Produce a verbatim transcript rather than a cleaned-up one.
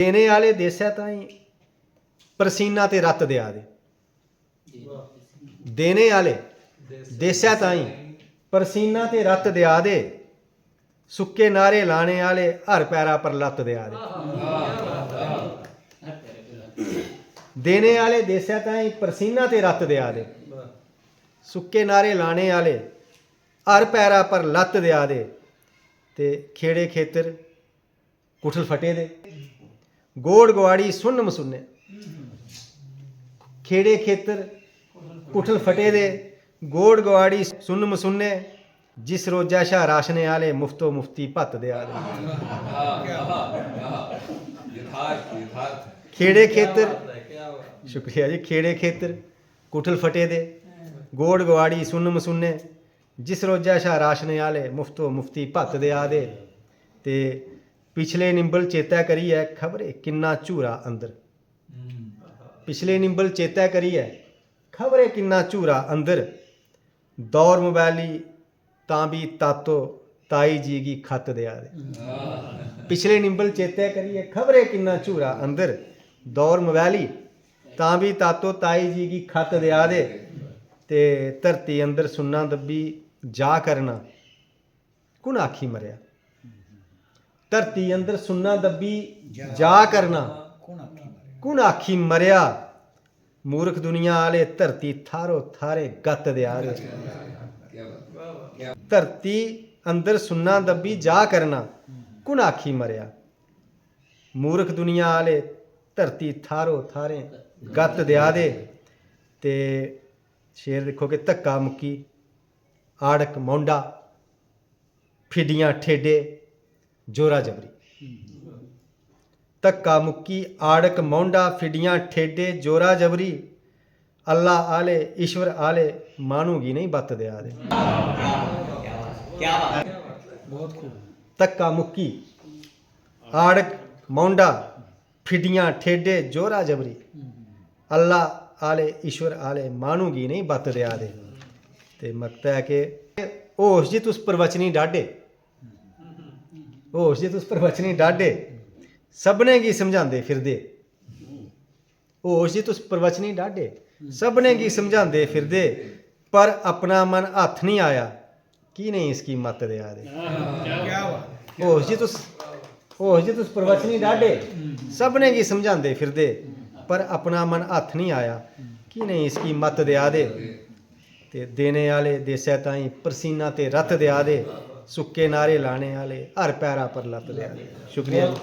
देने आह्ले देसै ताईं परसीना ते रत्त देआ दे। देने आह्ले देसै ताईं परसीना ते रत्त देआ दे। सुक्के नारे लाने आह्ले हर पैरा पर लत्त देआ दे। देने आह्ले देसै ताईं परसीना ते रत्त देआ दे। सुक्के नारे लाने आह्ले हर पैरा पर लत्त देआ दे। ते खेड़े खेतर कुठल फटे दे, गोड़ गोआड़ी सुन्न मसुन्ने। खेड़े खेतर कुठल फटे दे, गोड़ गोआड़ी सुन्न मसुन्ने। जिस रोजा शा राशने आह्ले मुफ्तो मुफ्ती भत्त देआ दे। यथार्थ, यथार्थ। खेड़े खेतर, शुक्रिया जी, खेड़े खेतर कुठल फटे दे, गोड़ गोआड़ी सुन्न मसुन्ने। जिस रोजा शा राशने आह्ले मुफ्तो मुफ्ती भत्त देआ दे। ते पिछले निंबल चेतै करियै खबरै किन्ना झूरा अंदर। पिछले निंबल चेतै करियै खबरै किन्ना झूरा अंदर। दौर मोबाइली तां बी तातो ताई जी गी खत देआ दे। पिछले निंबल चेतै करियै खबरै किन्ना झूरा अंदर। दौर मोबाइली तां बी तातो ताई जी गी खत देआ दे। ते धरती अंदर सुन्ना दब्बी जा करना कु'न आखी मरेआ? धरती अंदर सुन्ना दब्बी जा करना कु'न आखी मरेआ? मूर्ख दुनिया आह्ले धरती थारो थारे गत्त देआ दे। धरती अंदर सुन्ना दब्बी जा करना कु'न आखी मरेआ? मूर्ख दुनिया आह्ले धरती थारो थारे गत्त देआ दे। ते शेर दिक्खो कि धक्का मुक्की, आड़क मौंडा, फिड्डियां ठेडे, जोरा जबरी। धक्का मुक्की, आड़क मौंडा, फिड्डियां ठेडे, जोरा जबरी। अल्लाह आह्ले, ईश्वर आह्ले माह्नू गी नेईं बत्त देआ दे। धक्का मुक्की, आड़क मौंढा, फिड्डियां ठेडे, जोरा जबरी। अल्लाह आह्ले, ईश्वर आह्ले माह्नू गी नेईं बत्त देआ दे। ते मकता ऐ कि होश जी तुस प्रवचनी डाढे, होश जी तुस प्रवचनी डाढे, सभनें गी समझांदे फिरदे। होश जी तुस प्रवचनी डाढे, सभनें गी समझांदे फिरदे, पर अपना मन हत्थ निं आया, की नेईं इसगी मत देआ दे? होश जी तुस, होश जी तुस प्रवचनी डाढे, सभनें गी समझांदे फिरदे, पर अपना मन हत्थ निं आया, की नेईं इसगी मत देआ दे? ते देने आह्ले देसै ताईं परसीना ते रत्त देआ दे, सुक्के नारे लाने आह्ले हर पैरा पर लत्त देआ दे। शुक्रिया जी।